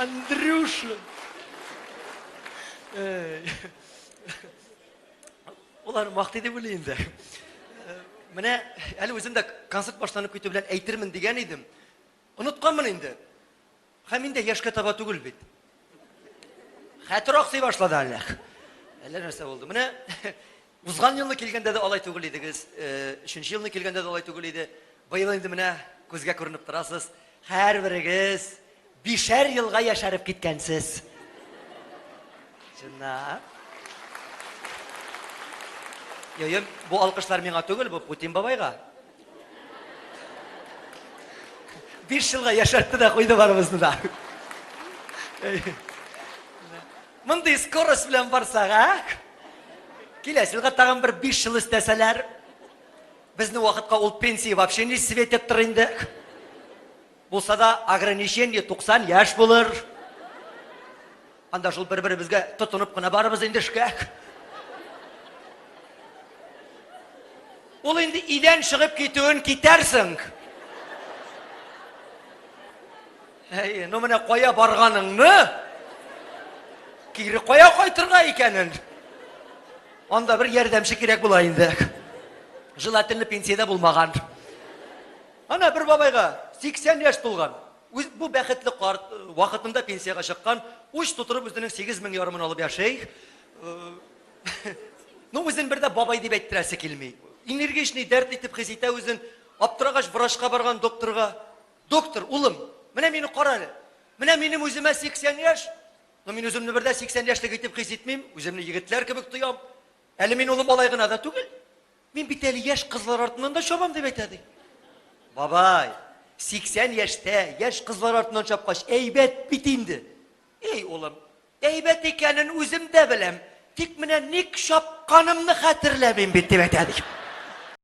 Андрюша. Эй. Ул аны мактый дип уйлый инде. Менә әле үзем дә концерт башланып китү белән әйтермен дигән идем. Онытканмын инде. Һәм инде яшькә таба түгел бит. Хәтер аксый башлады әллә. Әллә нәрсә булды. Менә узган елны килгәндә дә алай түгел идегез. Өченче елны килгәндә дә алай түгел иде. Быел инде менә күзгә күренеп торасыз. Һәрберегез бишәр елга яшәреп киткәнсез. Чынлап. Йо, бу алкышлар миңа түгел, бу Путин бабайга. Биш елга яшәртте дә куйды барыбызны да. Мондый скорость белән барсак, ә? Киләсе елга тагын бер 5 ел өстәсәләр, безнең вакытка ул пенсия вообще не светит тор инде. Булса да ограничение 90 яшь булыр. Анда шул бер-беребезгә тотынып кына барыбыз инде эшкә. Ул инде өйдән чыгып китүен китәрсең. Әй, ну менә кая барганыңны, кире кая кайтырга икәнен. Анда бер ярдәмче кирәк була инде. Желательно пенсиядә булмаган. Ана бер бабайга 80 яшь тулган. Үз, бу бәхетле карт э, вакытында пенсиягә чыккан, уч тутырып үзенең 8 мең ярымын алып яши. Э, ну, үзен бер дә бабай дип әйттерәсе килми. Энергичный, дәртле итеп хис итә үзен. Аптырагач врачка барган докторга. Доктор, улым, менә мине кара әле. Менә минем үземә 80 яшь. Но мин үземне бер дә 80 яшьлек итеп хис итмим. Үземне егетләр кебек тоям. Әле мин улым алай гына да түгел. Мин бит әле яшь кызлар артыннан да чабам, дип әйтә ди. Бабай, 80 яшьтә яшь кызлар артыннан чапкач, әйбәт бит инде. Эй, улым, әйбәт икәнен үзем дә беләм. Тик менә ник чапканымны хәтерләмим бит, дип әйтә ди.